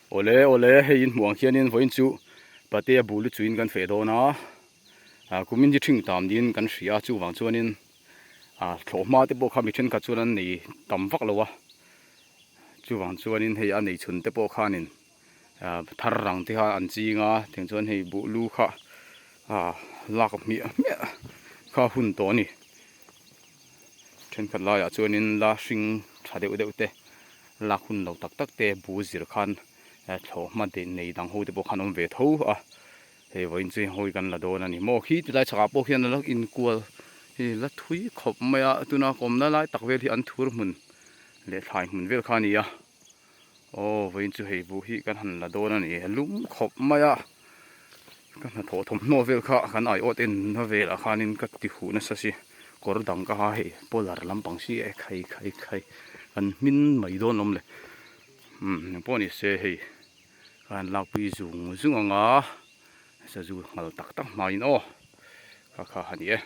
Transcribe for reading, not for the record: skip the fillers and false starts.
Awle awle hei in hmuh ang khianin vawiin chu Patea bul lu chuin kan feh dawn a, ah kumin hi ṭhing tam niin kan hria a chuvang chuanin ah thlawh hma te pawh kha mi thenkhat chuan an nei tam vak lo a, chuvang chuanin hei a nei chhun te pawh khanin ah thar rang te kha an ching a tiang chuan hei buh lu kha ah lak hmiah hmiah kha a hun tawh a ni. Thenkhat laiah chuanin la hring tha deuh deuh te lak hun lo tak tak te bu zir khan thlawh hma deh nei dang ho te pawh khan awm ve tho a hei vawiin chu hawi kan la dawn a ni maw khi tilai chhakah pawh khian a lo inkual hi la thui khawp mai a tuna ka awmna lai tak vel hi an thur hmun leh thlai hmun vel kha a ni a. Aw vawiin chu hei buh hi kan han la dawn a ni a lum khawp mai a ka hnathawh thawmhnaw vel kha kan aiawt en na velah khanin ka ti huh nasa si kawr dang ka ha hei polar lampang si e khai khai khai kan hmin mai dawn awm le umm engpawh ni se hei ka han lakpui zung zung ang a sazu nghal tak tak hmain aw kha kha a ni e.